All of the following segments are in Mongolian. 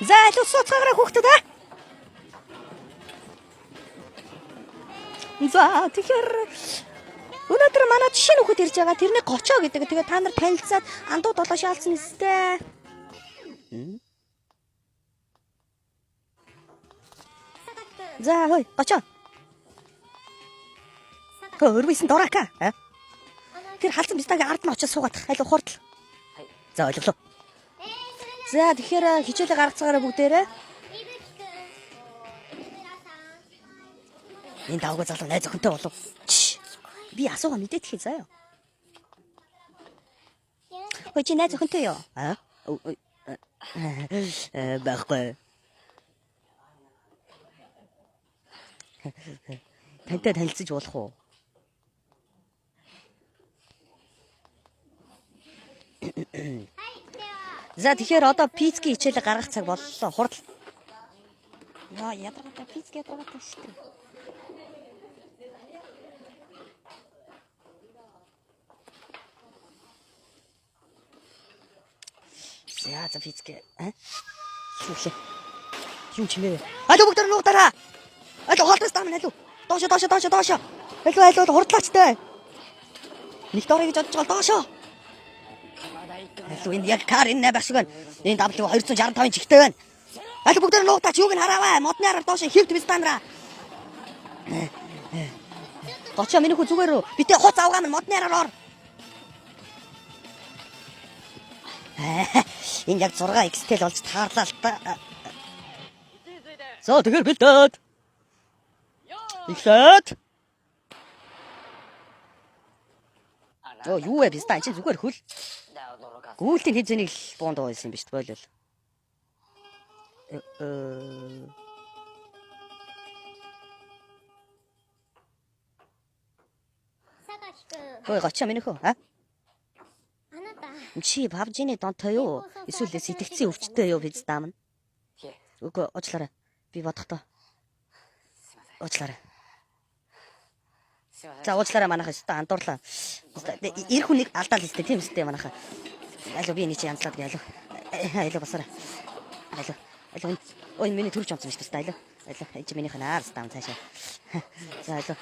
За алуу сууцгаараа хүүхдүүд аа. За тэгэхээр өнөөдөр манад шинэ хүүхэд ирж байгаа. Тэрний гочоо гэдэг. Тэгээ та нар танилцаад андуу долоо шаалцсан нэстэй. За хой гочоо. Хөө өрвөсөн дорака. А? Тэр халзан бистагийн ард нь очиж суугаад алуу хурдл. За ойлголоо. За тэгэхээр хичээлээ гаргацгаараа бүгдээрээ. Энэ давгүй залуу найз охинтой болов. Чш. Би асуугаа мэдээдэх хий заяа. Хөөе чи найз охинтой юу? А? Байхгүй. Тантай танилцаж болох уу? За тэгэхээр одоо пиццгийн хичээлээ гаргах цаг боллоо. Хурдл. Яа, ядаргатай пицц ядаргатай шүү дээ. За за пиццгээ. А? Юу лээ? Юу чимээ? Алуу бүгд нуугдараа. Алуу хоолтоос таамн алуу. Доошо доошо доошо доошо. Алуу алуу хурдлаач тэ. Нэг дорой гэж бодож байгаа доошо. Алуу энэ яг кар энэ байх шиг байна. Энэ W265-ын чихтэй байна. Алуу бүгд нуугдаач юуг нь хараавай. Модны араар доошо хөвт бистанраа. Гочоо миний хүү зүгээр үү? Битээ хуц авгаа минь модны араар ор. Энэ яг 6 XL болж таарлаа л та. За тэгэхээр бэлдээд. Эхлээд. Оо юу вэ биста чинь зүгээр хөл. Гүйлтийн хэд зэнийг л буунд байсан юм биш болол. Хөөе гочоо миний хөө а? Чи PUBG-ний донтой юу? Эсвэл сэтгцийн өвчтөй юу биз даамн? Үгүй уучлаарай. Би бодохдоо. Уучлаарай. За уучлаарай манайхаа өстө андуурлаа. Эр хүнийг алдаал өстө тийм өстө манайхаа. Алуу би эний чи янзлаад гэ алуу. Алуу басараа. Алуу. Алуу энэ ой миний төрж онцсон биш өстө алуу. Алуу энэ чи минийх наар стам цаашаа. За алуу.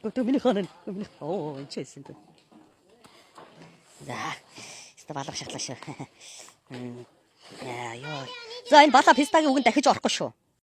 Гүтэ миний хаана миний оо энэ чи эсэн. За. Өстө балга шатлаа шүү. Яа ёо. За энэ балаа пистагийн үгэнд дахиж орохгүй шүү.